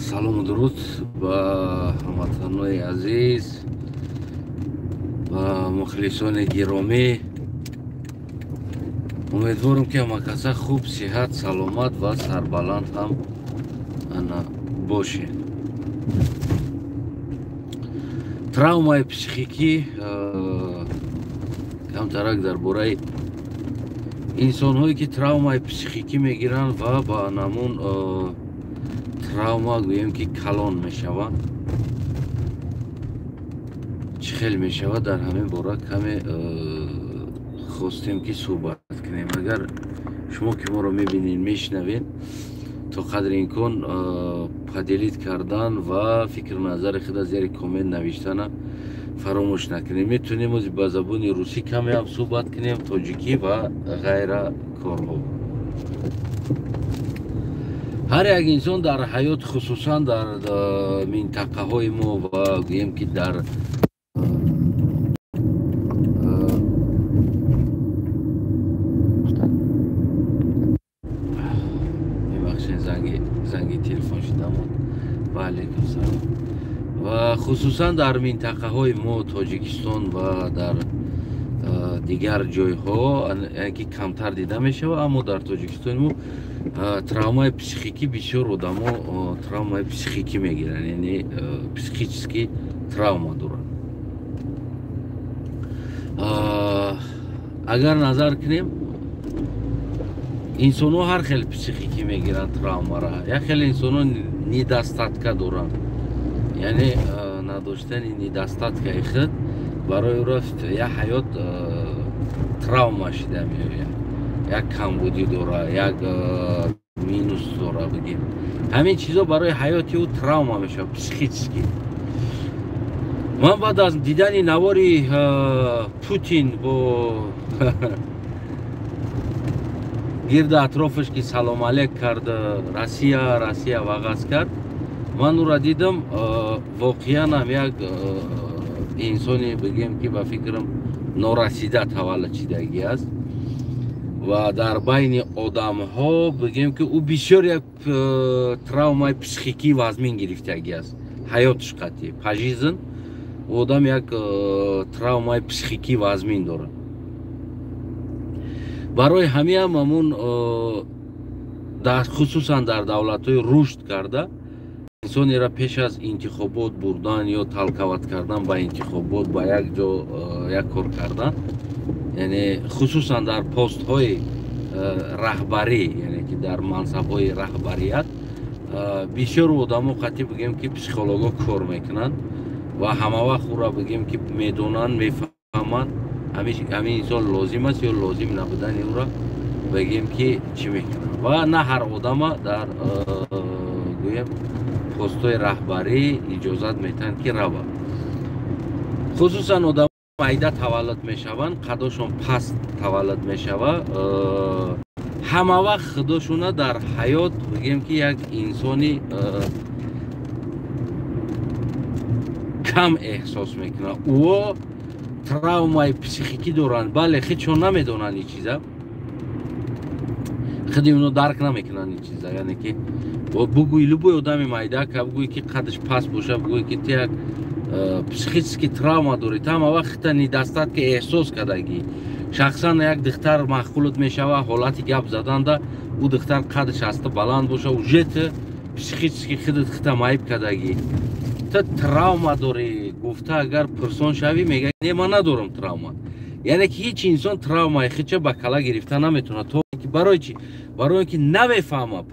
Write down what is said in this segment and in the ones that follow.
Салому дуруд ба ҳамватанои азиз, ба мухлисони гиромӣ. Умедворам, ки ҳамакаса хуб, сиҳат, саломат ва сарбаланд ҳам ана бошед. Травмаи психикӣ, камтарак дар бораи инсонҳое, ки травмаи психикӣ мегиранд ва ба намун травма гӯем, ки калон мешаванд, чӣ хел мешавад, дар ҳамин бора каме хостем, ки суҳбат кунем. Агар шумо, ки моро мебинед, мешунавед, то қадри имкон поделить кардан ва фикру назари худа зери коммент навиштана фаромӯш накунем. Метавонем ози ба забони русӣ каме ҳам суҳбат кунем, тоҷикӣ ва ғайра корҳо. Ҳар як инсон дар ҳаёт, хусусан дар минтақаҳои мо ва гӯем, ки дар мебахшед, занги телефон шидамон. Ва алайкум салом. Ва хусусан дар минтақаҳои мо, Тоҷикистон, ва дар дигар ҷойҳо, яъне ки камтар дида мешавад, аммо дар Тоҷикистони мо травмаи психикӣ, бисёр одамо травмаи психикӣ мегиранд, яъне психический травма доранд. Агар назар кунем, инсонҳо ҳар хел психикӣ мегиранд травмара. Як хел инсонҳо недостатка доранд, яъне надоштани недостаткаи худ барои ӯро як ҳаёт травма шида меояд, як камбудӣ дора, як минус дора, бигем. Ҳамин чизо барои ҳаёти ӯ травма мешавад психически. Ман баъд аз дидани навори Путин бо гирди атрофаш, ки салом алек кард, «Россия, Россия» вағаз кард, ман ӯро дидам, воқеан ҳам як инсоне, бигем, ки ба фикрам норасида таваллуд шидагӣ аст ва дар байни одамҳо, бигем, ки ӯ бисёр як травмаи психикӣ вазмин гирифтагӣ аст ҳаёташ қатъи. По жизни одам як травмаи психикӣ вазмин дорад. Барои ҳамиам ҳамун хусусан дар давлатҳои рушд карда инсонеро пеш аз интихобот бурдан ё толковать кардан ба интихобот, ба як ҷо як кор кардан, яъне хусусан дар постҳои раҳбарӣ, яъне ки дар мансабҳои раҳбарият, бисёр одамо қатъи, бигем, ки психолого кор мекунанд ва ҳамавақт ӯро, бигем, ки медонанд, мефаҳманд, ҳамин инсон лозим аст ё лозим набудани ӯро, бигем, ки чӣ мекунанд. Ва на ҳар одама дар гӯем постҳои раҳбарӣ иҷозат метаҳанд, ки равад. Хусусан одам майда таваллуд мешаванд, қадошон паст таваллуд мешавад, ҳама вақт худошона дар ҳаёт, бигем, ки як инсони кам эҳсос мекунад. Ӯо травмаи психикӣ доранд. Бале, худшон намедонанд ин чиза, худи оно дарк намекунанд ин чиза. Яъне ки бугӯи любой одами майда ка бугӯи, ки қадаш паст боша, бугӯи, ки ту як психический травма дорӣ, ту ҳама вақт хита недостатка эҳсос кардагӣ. Шахсан як духтар маъқулат мешава, ҳолати гап заданда ӯ духтар қадаш аста баланд боша, уже ту психически худат хита маиб кардагӣ, ту травма дорӣ гуфта агар пурсон шавӣ, мега: «Не, ман надорам травма». Яъне ки ҳеҷ инсон травмаи худша ба кала гирифта наметавонад. То барои чӣ? Барои он ки намефаҳма,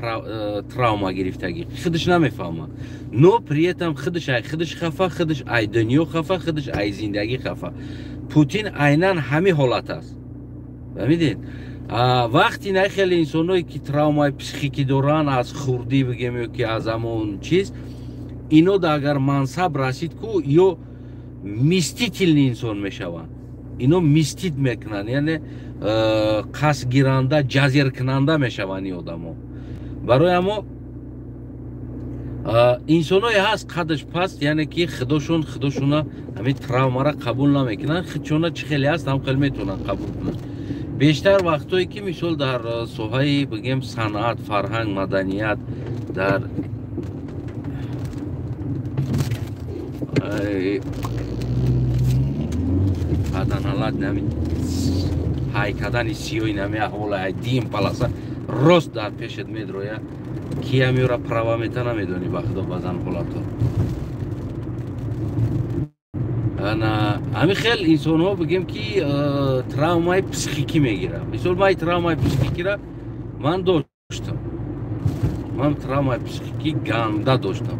травма гирифтагӣ худаш намефаҳма, но при этом худаш ай худаш хафа, худаш ай дунё хафа, худаш ай зиндагӣ хафа. Путин айнан ҳамин ҳолат аст, фаҳмидед? Вақти на хеле инсоное, ки травмаи психикӣ доранд аз хурдӣ, бигем, ё ки аз ҳамон чиз, ино агар мансаб расид ку, ё мстительный инсон мешаванд. Ино мстить мекунанд, яъне қасдгиранда, ҷазиркунанда мешаванд ин одамо. Барои ҳамо инсоное ҳаст қадаш паст, яъне ки худошон худошона ҳамин травмара қабул намекунанд, худшона чӣ хеле ҳаст, ҳам хел метавонанд қабул кунанд. Бештар вақтҳое ки мисол дар соҳаи, бигем, санъат, фарҳанг, маданият дар Паданалат нами ҳайкадани сиёи нами аҳвола дим паласа рост дар пешет медроя, кия меёра права мета намедонӣ, ба худо базан ҳолато. Ана ҳамин хел инсонҳо бигем ки травмаи психикӣ мегиранд. Мисол ман травмаи психикиро ман доштам, ман травмаи психикӣ ганда доштам.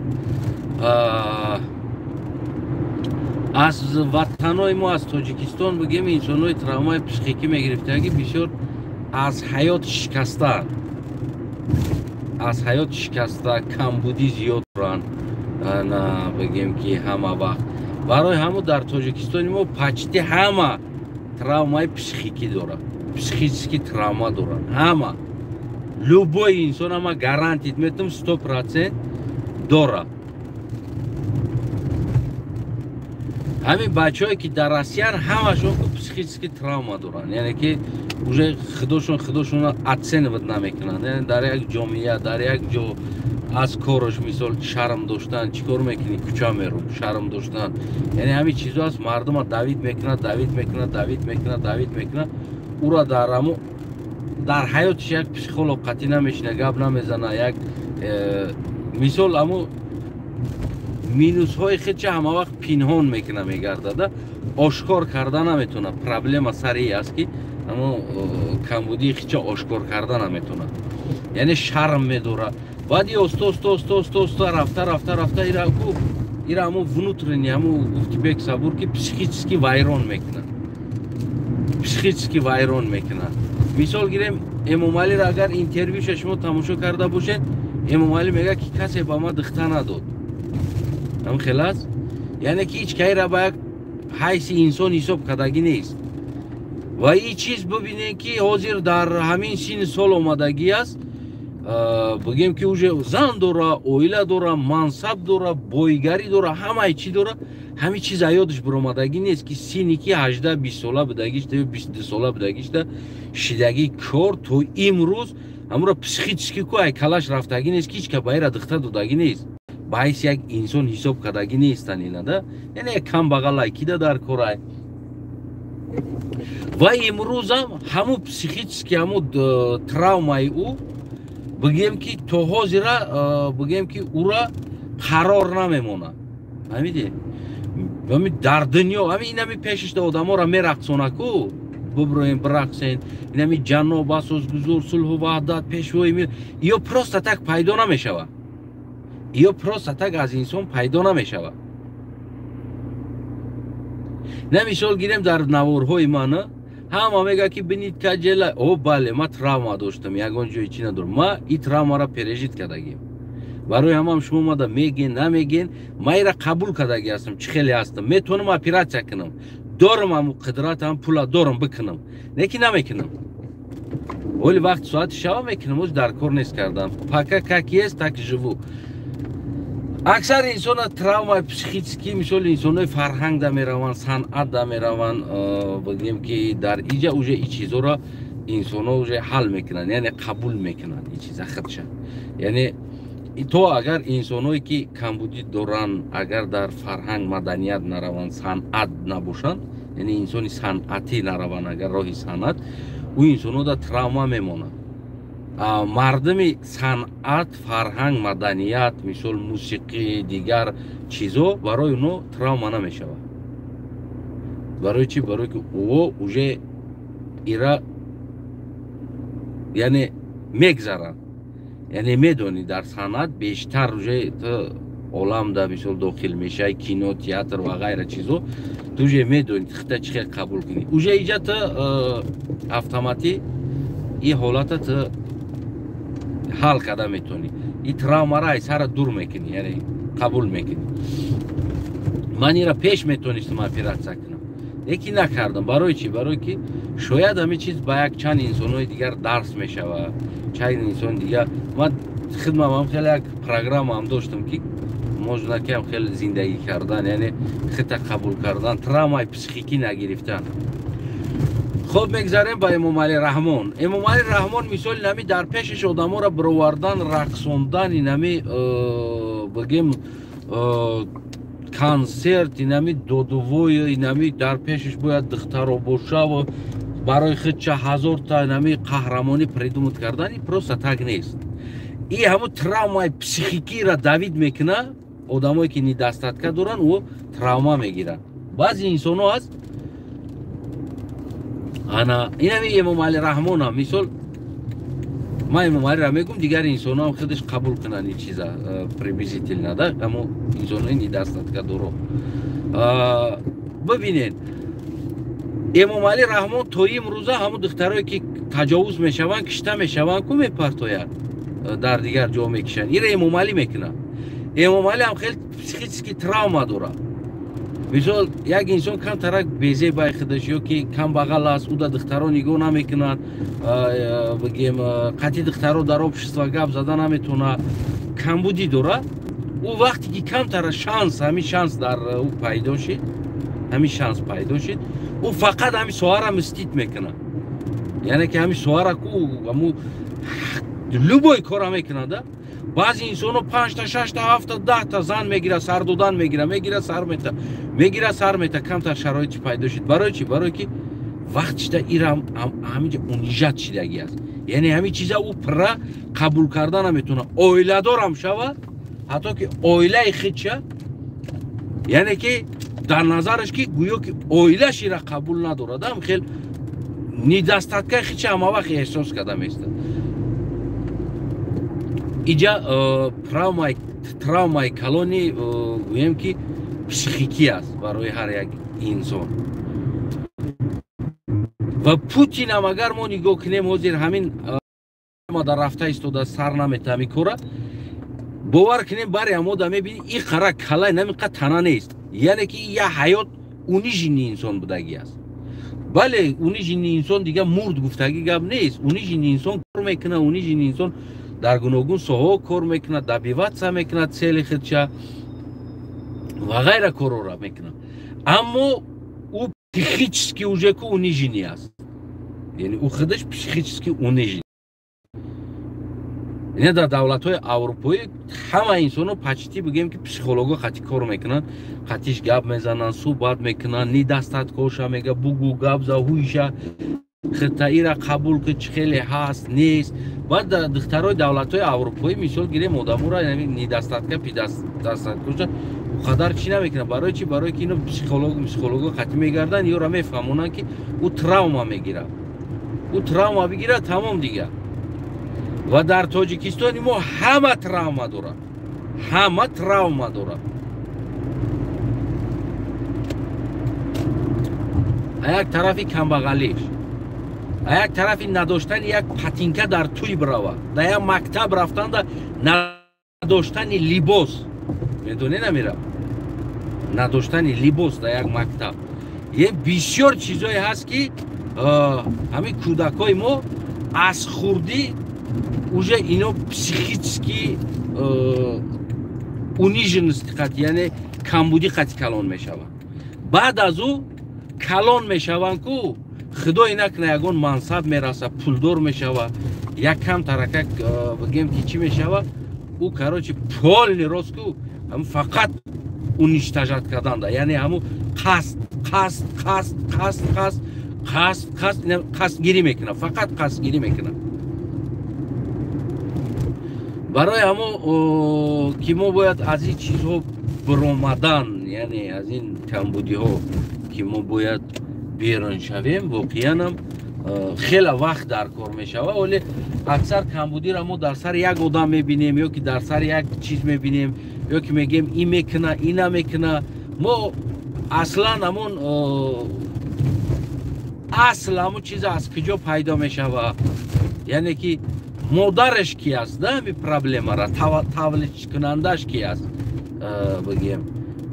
Аз ватанои мо, аз Тоҷикистон бигем, инсонҳои травмаи психикӣ мегирифтаги бисёр аз ҳаёт шикастаанд, аз ҳаёт шикаста, камбудӣ зиёд доранд. Ана бигем ки ҳама вақт барои ҳаму дар Тоҷикистони мо почти ҳама травмаи психикӣ дорад, психически травма доранд ҳама. Любой инсон ҳама гарантит метум 100% дорад. Ҳамин бачаҳое ки дар Россиян ҳамашон ку психически травма доранд, яъне ки уже худошонро оценивать намекунанд. Яъне дар як ҷомеа, дар як ҷо аз кораш мисол шарм доштан, чӣ кор мекунӣ, кӯча меру, шарм доштан. Яъне ҳамин чизо аст, мардума давид мекунад, давид мекунад, давид мекунад, давид мекунад. Ура дар ҳамо дар ҳаётиш як психолог қатъӣ намешина, гап намезана, як мисол ҳамо минусҳои худша ҳама вақт пинҳон мекуна, мегардада, ошкор карда наметавонад. Проблема сари аст ки ҳамо камбудии худша ошкор карда наметавонад, яъне шарм медорад. Баъд и оста оста оста оста оста рафта рафта рафта ира ку ира ҳамо внутренний ҳамо гуфти Бек Сабур ки психически вайрон мекунад, психически вайрон мекунад. Мисол гирем Эмомалиро агар интервюша шумо тамошо карда бошед, Эмомалӣ мегӯяд ки касе ба ман дихта надод. Ҳам хел аст, яъне ки ҳеҷ кайра ба як ҳайси инсон ҳисоб кардагӣ нест. Ва ин чиз бибинед ки ҳозир дар ҳамин синни сол омадагӣ аст, бигем ки уже зан дора, оила дора, мансаб дора, боигарӣ дора, ҳамаи чӣ дора, ҳамин чиз аёдаш биромадагӣ нест ки синни ки 18-20 сола будагишта ё 22 сола будагишта шидагии кор то имрӯз ҳамуро психически ку ай калаш рафтагӣ нест ки ҳеҷ ка ба ира дихта додагӣ нест, ба ҳайси як инсон ҳисоб кардагӣ нестан ина да, яъне як камбағалай кида дар корай. Ва имрӯзам ҳамун психически ҳамун травмаи ӯ бигем ки то ҳозира бигем ки ӯра қарор намемонад. Фаҳмидед? Ҳамин дар дунё ҳамин инами пешишда одаморо мерақсона ку, биброем бирақсен, инами ҷаноб асосгузор сулҳу ваҳдат пешвои миллат, ё просто так пайдо намешавад, ё просто так аз инсон пайдо намешавад. На мисол гирем дар наворҳои ман ҳама мегӯяд ки бинид каҷела. О бале, ман травма доштам, ягон ҷои чӣ надорам, ман ин травмаро пережит кардагим. Барои ҳамам шумо мада мегӯен намегӯен, ман ира қабул кардагӣ ҳастам, чӣ хеле ҳастам, метавонам оператсия кунам, дорам ҳамун қудрат, ҳам пула дорам бикунам, лекин намекунам. Оли вақти соати шава мекунам, оз дар кор нест кардам. Пока как есть, так живу. Аксар инсона травмаи психически, мисол инсонҳои фарҳанг да мераванд, санъат да мераванд, бигем ки дар иҷа уже и чизоро инсонҳо уже ҳал мекунанд, яъне қабул мекунанд и чиза худша. Яъне то агар инсонҳое ки камбудӣ доранд, агар дар фарҳанг маданият нараванд, санъат набошанд, яъне инсони санъатӣ нараванд, агар роҳи санъат, ӯ инсонҳо дар травма мемонанд. Мардуми санъат, фарҳанг, маданият, мисол мусиқӣ, дигар чизо барои онҳо травма намешавад. Барои чӣ? Барои ки ӯ уже ира яъне мегзаранд, яъне медонӣ дар санъат бештар уже ту оламда мисол дохил мешавӣ, кино, театр ва ғайра чизо, ту уже медонӣ хита чӣ хел қабул кунӣ. Уже иҷа ту автоматӣ ин ҳолата ту ҳал карда метавонӣ, ин травмаро аз сара дур мекунӣ, яъне қабул мекунӣ. Ман ира пеш метавонистам оператсия кунам, лекин накардам. Барои чӣ? Барои ки шояд ҳамин чиз ба як чанд инсонҳои дигар дарс мешавад, чанд инсони дигар. Ман хидмам ҳам хеле як программаам доштам ки можно ки ҳам хеле зиндагӣ кардан, яъне хита қабул кардан, травмаи психикӣ нагирифтан. Хоб мегзарем ба Эмомалӣ Раҳмон. Эмомалӣ Раҳмон мисоли нами дар пешаш одаморо бировардан, рақсондан, инами бигем Консерт, инами додувой, инами дар пешаш бояд духтаро боша, барои худча ҳазорта инами қаҳрамонӣ придумать кардан, и просто так нест. И ҳамун травмаи психикиро давид мекуна. Одамое ки недостатка доранд, ӯ травма мегиранд. Баъзе инсонҳо ҳаст, ана инами Эмомалӣ Раҳмонам, мисол, ман Эмомалиро мегум, дигар инсонҳоам худаш қабул кунанд ин чиза приблизительно да. Амо инсонҳои недостатка доро бибинед, Эмомалӣ Раҳмон то имрӯза ҳамун духтарое ки таҷовуз мешаванд, кишта мешаванд, ку мепартоянд, дар дигар ҷо мекишанд. Ира Эмомалӣ мекунад. Эмомалӣ ҳам хеле психически травма дорад. Мисол, як инсон камтарак безебай худаш ё ки камбағал аст, ӯ да духтаро нигоҳ намекунад, бигем, қатъи духтаро дар общество гап зада наметавонад, камбудӣ дорад. Ӯ вақте ки камтара шанс, ҳамин шанс дар ӯ пайдо шид, ҳамин шанс пайдо шид, ӯ фақат ҳамин соҳара мстить мекунад, яъне ки ҳамин соҳара ку ҳаму любой кора мекунад. Баъзе инсонҳо панҷта, шашта, ҳафта, 10та зан мегира, сар додан мегира, мегира, сар мета, мегира, сар мета. Камтар шароити пайдо шид. Барои чӣ? Барое ки вақт шида ира ҳаминҷа унижать шидагӣ аст, яъне ҳамин чиза ӯ пурра қабул карда наметавонад. Оиладорам шавад, ҳатто ки оилаи худша, яъне ки дар назараш ки гӯё ки оилаш ира қабул надорад, ам хел недостаткаи худша ҳама вақт эҳсос карда меистад. Иҷа травмаи калони, гӯем ки, психикӣ аст барои ҳар як инсон. Ва Путинам агар мо нигоҳ кунем, ҳозир ҳамин дар рафта истода, сар намета ҳамин кора. Бовар кунем, баре ҳамода мебини, и қара калай намиқа тана нест, яъне ки я ҳаёт униженный инсон будагӣ аст. Бале, униженный инсон дига мурд гуфтагӣ гап нест. Униженный инсон кор мекунад, униженный инсон дар гуногун соҳаҳо кор мекунад, добиваться мекунад цели худша ва ғайра корора мекунад, аммо ӯ психически уже ку униженный аст, яъне ӯ худаш психически униженный. Ина дар давлатҳои аврупоӣ ҳама инсонҳо почти, бигӯем ки, психолого қатъи кор мекунанд, қатъиш гап мезананд, суҳбат мекунанд, недостаткоша мега, бугу, гап за, ҳуйша хитаира қабул ки, чӣ хеле ҳаст, нест. Баъд духтарои давлатҳои аврупоӣ, мисол гирем, одаморо недостатка пидастаткоша қадар чӣ намекунад. Барои чӣ? Барое ки ино психолого қатъи мегарданд, ёро мефаҳмонанд, ки ӯ травма мегирад, ӯ травма бигирад, тамом дигар. Ва дар Тоҷикистони мо ҳама травма дорад, ҳама травма дорад. А як тарафи камбағалиш, а як тарафи надоштани як патинка дар тӯй бирава, дар як мактаб рафтанда надоштани либос, медонӣ, намира, надоштани либос дар як мактаб, е бисёр чизое ҳаст, ки ҳамин кӯдакҳои мо аз хурдӣ уже ино психически униженности қати, яъне камбудӣ қати калон мешаванд. Баъд аз ӯ калон мешаванд ку, худое накуна, ягон мансаб мераса, пулдор мешава, як кам таракак, бигем ки, чӣ мешава, ӯ, короче, полный рост ку фақат уничтожать карданда, яъне ҳамун қасд, қасд, қасд, қасд, қасд, қасд, қасд, қасдгирӣ мекунад, фақат қасдгирӣ мекунад. Барои ҳамон ки мо бояд аз ин чизҳо биромадан, яъне аз ин камбудиҳо ки мо бояд берун шавем, воқеанам хеле вақт дар кор мешавад. Вале аксар камбудиро мо дар сари як одам мебинем ё ки дар сари як чиз мебинем, ё ки мегӯем, ин мекуна, ин намекуна. Мо аслан ҳамон асл, ҳамон чиза аз куҷо пайдо мешавад, яъне ки модараш ки аст да, ҳами проблемара тавлидкунандаш ки аст, бигем,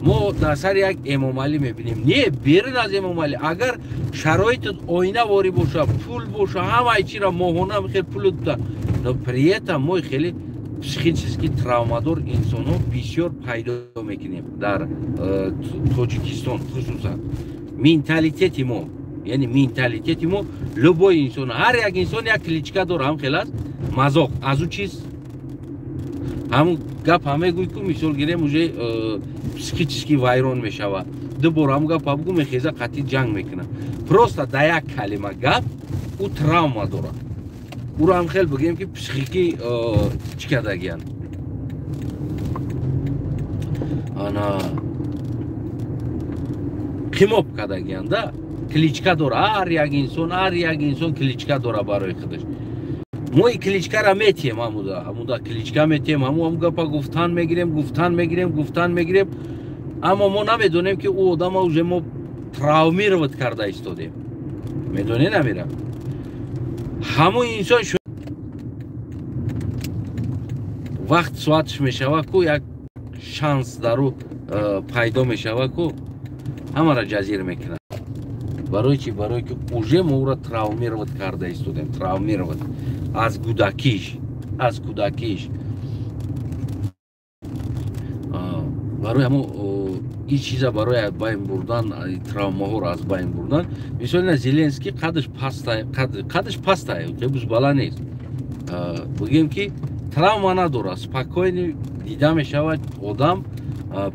мо дар сари як Эмомалӣ мебинем. Не, берун аз Эмомалӣ, агар шароитат оинаворӣ боша, пул боша, ҳамаи чира моҳона хел пул, но при этом мо хеле психически травмадор инсонҳо бисёр пайдо мекунем дар Тоҷикистон, хусусан менталитети мо, яъне менталитети мо любой инсон, ҳар як инсон як кличка дора, ҳам хел аст, мазоқ аз ӯ чиз. Ҳамун гап ҳа мегӯй ку, мисол гирем, уже психически вайрон мешавад. Ду бор ҳамун гап ҳа бугӯ, мехеза, қатъи ҷанг мекунад. Просто да як калима гап ӯ травма дорад. Ӯро ҳам хел бигӯем, ки психикӣ чӣ кардагиян, ана қимоб кардагиян да. Кличка дора ҳар як инсон, ҳар як инсон кличка дора барои худаш. Мо и кличкара метиҳем, ҳамуда кличка метиҳем, ҳаму гапа гуфтан мегирем, гуфтан мегирем, гуфтан мегирем, аммо мо намедонем, ки ӯ одама уже мо травмировать карда истодем. Медонӣ, намира ҳамун инсон вақт соатш мешава ку, як шанс дар ӯ пайдо мешава ку, ҳамаро ҷазир мекунад. Барои чи? Барое ки уже мо ӯро травмировать карда истодем, травмировать аз кӯдакиш, аз кӯдакиш. Барои ҳамо ин чиза, барои аз байн бурдан травмаҳоро, аз байн бурдан, мисол, ина Зеленский қадаш паста, қадаш паста, қебуз бала нест, бигем ки травма надорад, спокойный дида мешавад одам,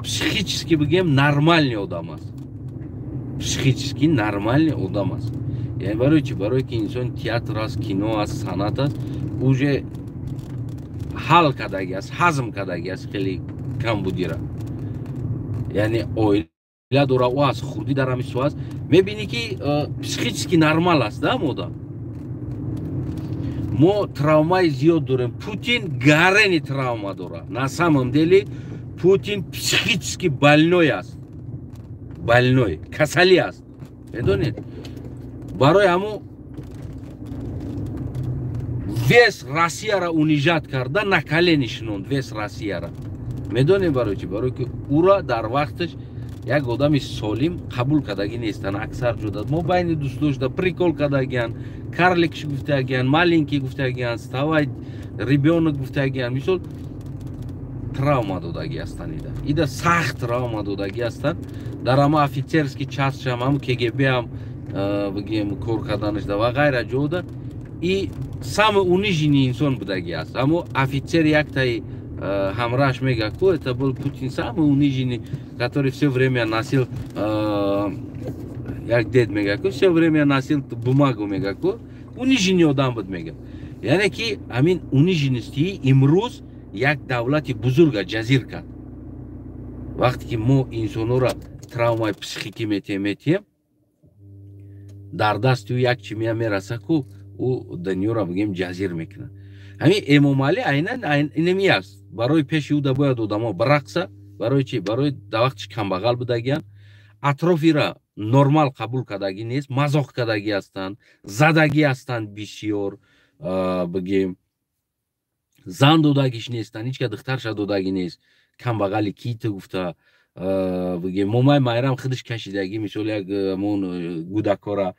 психически бигем нормальный одам аст, психически нормальный одам аст. Яъне барои чи? Барое ки инсон театр аст, кино аст, санъат аст, уже ҳал кардаги аст, ҳазм кардаги аст хеле камбудира. Яъне оила дора, ӯ аз хурдӣ дар ҳамин сӯ аст, мебинӣ, ки психически нормал аст да одам. Мо травмаи зиёд дорем. Путин гарени травма дора. На самом деле Путин психически больной аст, больной, касалӣ аст, медонед. Барои ҳамун весь Россияра унижать карда, на колени шинонд весь Россияра. Медонем барои чи? Барое ки ӯра дар вақташ як одами солим қабул кардагӣ нестанд. Аксар ҷода мо байни дӯстдошта прикол кардагиян, карлик гуфтагиян, маленький гуфтагиян, вставай, ребёнок гуфтагиян. Мисол, травма додагӣ ҳастанд, ида сахт травма додагӣ ҳастанд. Дар ҳама офицерский частшам, ҳам КГБ ҳам бигем, кор карданашда ва ғайра ҷода и самый униженный инсон будагӣ аст. Аммо офицер яктаи ҳамраҳаш мега ку: «Это был Путин, самый униженный, который все время носил», як дед мега ку, «все время носил бумагу», мега ку, униженный одам буд, мега. Яъне ки ҳамин униженности имрӯз як давлати бузурга ҷазир кард. Вақте ки мо инсонҳоро травмаи психикӣ метиҳем, дар дасти ӯ як чимия мераса ку, ӯ дунёро бигем ҷазир мекунад. Ҳамин Эмомалӣ айнан инами аст. Барои пеши ӯ да бояд одамо барақса. Барои чи? Барои да вақтиш камбағал будагиян, атрофира нормал қабул кардагӣ нест, мазоқ кардагӣ ҳастанд, задагӣ ҳастанд бисёр, бигем, зан додагиш нестанд, ҳеч ка духтарша додагӣ нест, камбағали кита гуфта, бигем, момаи майрам худаш кашидагӣ, мисол, як мон гудакора,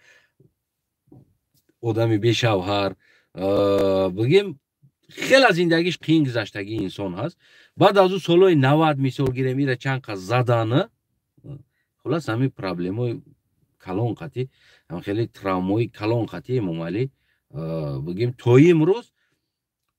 одами бешавҳар, бигем, хеле зиндагиш қиин гузаштагии инсон ҳаст. Баъд аз ӯ солҳои 90, мисол гирем, ира чанд қаз задана. Хулас, ҳамин проблемаи калон қатӣ, хеле травмаи калон қатӣ Эмомалӣ, бигем, то имрӯз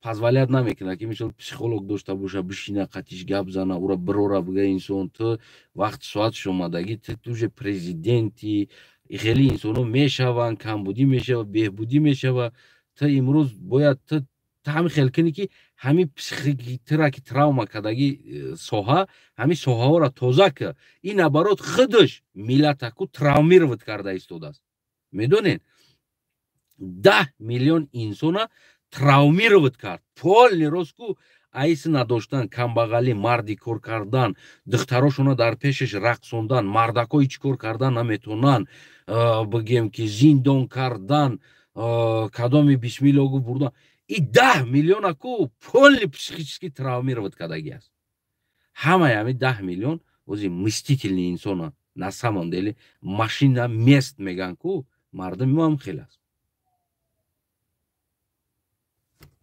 позволять намекунад, ки мисол психолог дошта боша, бишина, қатиш гап зана, ӯра бирора, бига: «Инсон, ту вақт соатш омадагӣ, ту уже президенти, хеле инсонҳо мешаванд, камбудӣ мешава, беҳбудӣ мешава, ту имрӯз бояд ту ҳамин хел кунӣ, ки ҳамин психикитира ки травма кардагӣ соҳа, ҳамин соҳаҳоро тоза ка». Ин наоборот худаш миллатаку травмировать карда истодааст. Медонед, 10 миллион инсона травмировать кард полный рост ку. Айси надоштан, камбағалӣ, марди кор кардан, духтарошона дар пешаш рақсондан, мардако ҳеҷ кор кардан наметавонанд, бигем ки зиндон кардан, кадоми бисмиллогу бурдан, и 10 миллиона ку полный психически травмировать кардагӣ аст. Ҳамаи ҳами 10 миллион ози мстительный инсона, на самом деле машина месть меган ку, мардуми мо ҳам хел аст.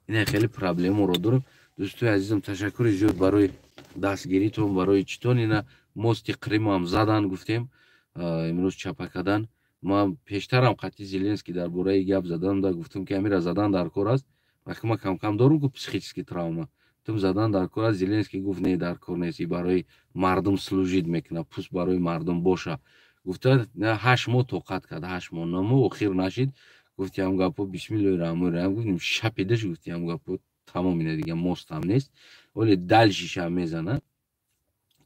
Ина хеле проблемаро дорем. Дӯстои азизам, ташаккури зиёд барои дастгиритон, барои читон. Ина мости Қримам задан, гуфтем, имрӯз чапа кардан. Ман пештарам қатъи Зеленский дар бораи гап задан да гуфтам, ки амира задан дар кор аст. Вақте ма камкам дорум ку психический травма. Тум задан дар кор аст. Зеленский гуфт, не, дар кор нест, и барои мардум служить мекунад, пусть барои мардум боша гуфта. 8 моҳ тоқат кард, 8 моҳ намо охир нашид. Гуфти ҳам гапо, бисмиллоҳи раҳмони раҳим гуфтем, шапидаш. Гуфти ҳам гапо, тамом, ина дига мостам нест, вале дальше шам мезана.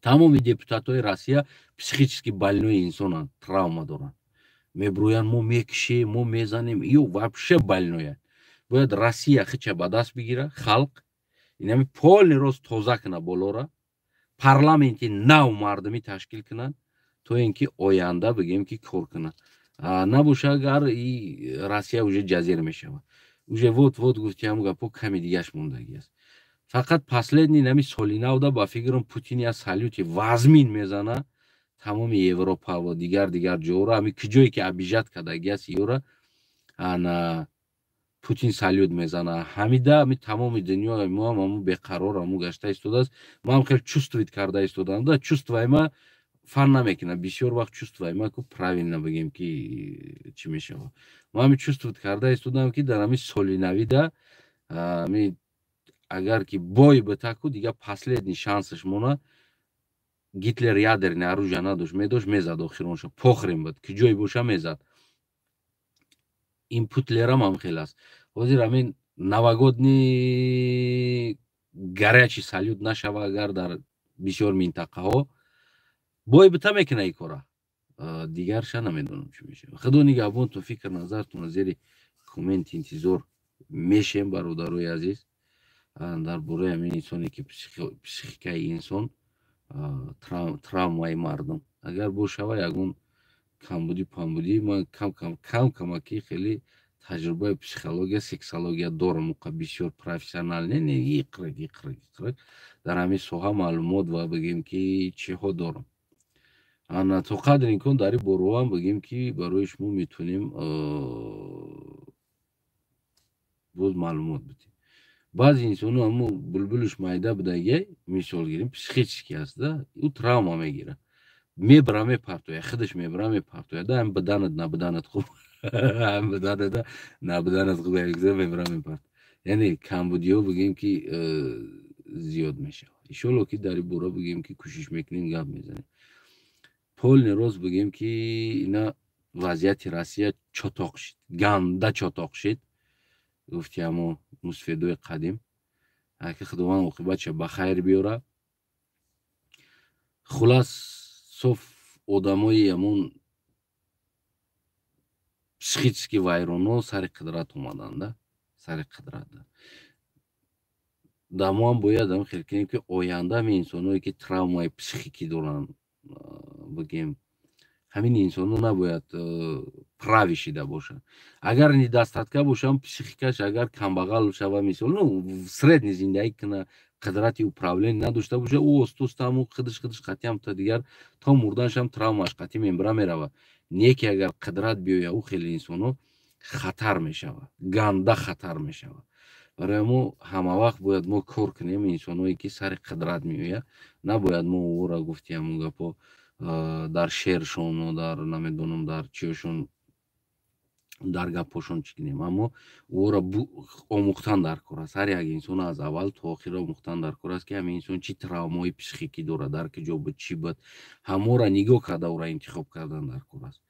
Тамоми депутатҳои Россия психически больной инсонанд, травма доранд, мебурӯянд, мо мекишем, мо мезанем, ё вообще больной янд. Бояд Россия хича ба даст бигира, халқ инами полный рост тоза куна, болора парламенти нав мардумӣ ташкил кунанд, то ин ки оянда бигем ки кор кунад. Набоша агар, и Россия уже ҷазир мешавад, уже вот вот. Гуфти ҳам гапо, ками дигаш мондагӣ аст. Фақат последний нами соли навда, ба фикрам, Путин я салюти вазмин мезана тамоми Европа ва дигар ҷоро, ҳами куҷое ки обижать кардагӣ аст ёра, ана Путин салют мезана. Ҳамида ами тамоми дунёи мо ҳам ҳаму беқарор ҳаму гашта истодааст. Ман хеле чувствовать карда истодам да, чувствои ма фан намекунам бисёр вақт, чувствои ма ку правильно бигем ки чӣ мешавад. Ман ҳами чувствовать карда истодам, ки дар ҳами соли навида ами агар ки бой битаку, дига последний шансаш мона. Гитлер ядерное оружие надошт, медошт, мезад охиронша, похрен буд, ки ҷое боша мезад. Ин Путлерам ҳам хел аст. Ҳозир ҳамин новогодний горячий салют нашава агар, дар бисёр минтақаҳо бой бита мекуна и кора, дигарша намедонам чӣ мешава. Худо нигаҳбонтон. Фикр назартон зери коммент интизор мешем, бародарои азиз, дар бораи ҳамин инсоне ки психикаи инсон, травмаи мардум. Агар бошава ягон камбудӣ памбудӣ, ман кам кам кам камаки хеле таҷрибаи психология, сексология дорам, уқа бисёр профессионал не, не, иқрик иқрик иқрик дар ҳамин соҳа маълумот ва бигем ки чиҳо дорам. Ана то қадри имкон дар ин бороам бигем ки барои шумо метавонем боз маълумот бидем. Баъзе инсоно ҳамо булбулуш майда будагиай, мисол гирем, психически аст да, ӯ травма мегирад, мебара, мепартояд, худаш мебара, мепартояд да, ҳам биданат набиданат хуб, ҳам биданада набиданат хуб, мебара, мепарт. Яъне камбудиҳо бигем ки зиёд мешавад. Иншолло ки дар ин бора бигем ки кӯшиш мекунем, гап мезанем. Полный рост бигем ки ина вазъияти Россия чотоқ шид, ганда чотоқ шид. Гуфти ҳамо мусфедои қадим, аки Худованд оқибатша ба хайр биёра. Хулас, соф одамои ҳамон психически вайроно сари қудрат омаданда, сари қудрат дамоам бояд ам хел кунем, ки оянда ҳамин инсоное ки травмаи психикӣ доранд, бигем, ҳамин инсонҳо набояд прави шида бошанд. Агар недостатка бошам, психикаш агар камбағал шава, мисол, ну, средний зиндагӣ куна, қудрати управление надошта боша, ӯ оста-оста ҳамун худаш қатъиам та дигар то мурданашам травмаш қатъи мембра меравад. Не ки агар қудрат биёя, ӯ хеле инсонҳо хатар мешавад, ганда хатар мешавад. Барои мо ҳама вақт бояд мо кор кунем. Инсонҳое ки сари қудрат меояд, набояд мо ӯро, гуфти ҳамун гапо, дар шеършону дар намедонам дар чиёшон, дар гапҳошон чӣ кунем, аммо ӯро омӯхтан дар кор аст. Ҳар як инсон аз аввал то охир омӯхтан дар кор аст, ки ҳамин инсон чӣ травмаҳои психикӣ дорад, дар куҷо буд, чӣ буд, ҳаморо нигоҳ карда, ӯро интихоб кардан дар кор аст.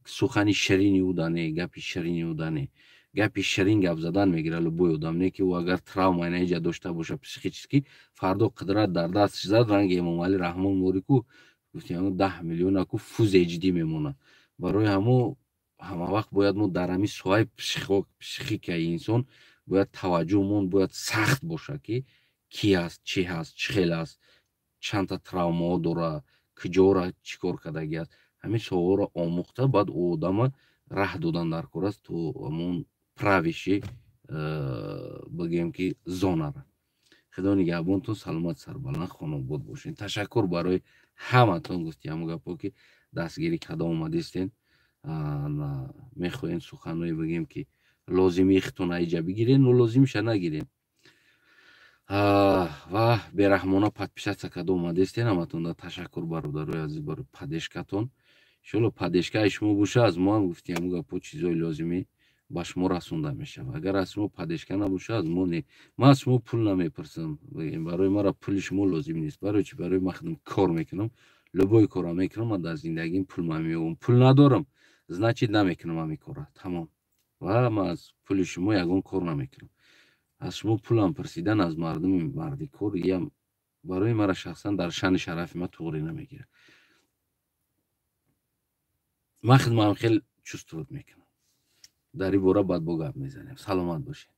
Сухани ширини ӯ да не, гапи ширини ӯ да не. Гапи ширин гап задан мегирад любой одам, не ки ӯ агар травма инаиҷа дошта боша психически, фардо қудрат дар дасташ зад, ранги Эмомалӣ Раҳмон морику, гуфти 10 миллиона ку фуз эҷдӣ мемонад. Барои ҳамо ҳама вақт бояд мо дар ҳамин соҳаи психикаи инсон бояд таваҷҷӯҳмон бояд сахт бошад, ки ки аст, чӣ ҳаст, чӣ хел аст, чандта травмаҳо дорад, куҷора чӣ кор кардагӣ аст. Ҳамин соҳаҳоро омӯхта, баъд ӯ одама раҳ додан дар кор аст то ҳамон правящий, бигӯем ки, зонара. Худо нигаҳбонтон, саломат, сарбаланд, хонобод бошед. Ташаккур барои ҳаматон. Гуфти ҳамон гапҳо ки дастгирӣ карда омадистен, мехоҳем суханҳое бигӯем ки лозимии худтон аиҷа бигирен, нолозимиша нагирем ва бераҳмона подписаться карда омадистен. Ҳаматонда ташаккур, бародарои азиз, барои поддержкатон. Иншолло, поддержкаи шумо боша, аз мо ҳам, гуфти ҳамон гапҳо, чизҳои лозимӣ Ба шумо расонда мешавад. Агар аз шумо поддержка набошад, аз мо не. Ман аз шумо пул намепурсам, барои мара пули шумо лозим нест. Барои чи? Барои ман худам кор мекунам, любой кора мекунам, ман дар зиндагим пул меёбам. Пул надорам, значит, намекунам ҳамин кора, тамом. Ва ман аз пули шумо ягон кор намекунам. Аз шумо пулам пурсидан аз мардуми мардикор иям барои мара шахсан дар шаъни шарафи ман туғрӣ намегирад. Ман хидмаам хел чувствовать мекунам. Дар ин бора баъд бо гап мезанем. Саломат бошед.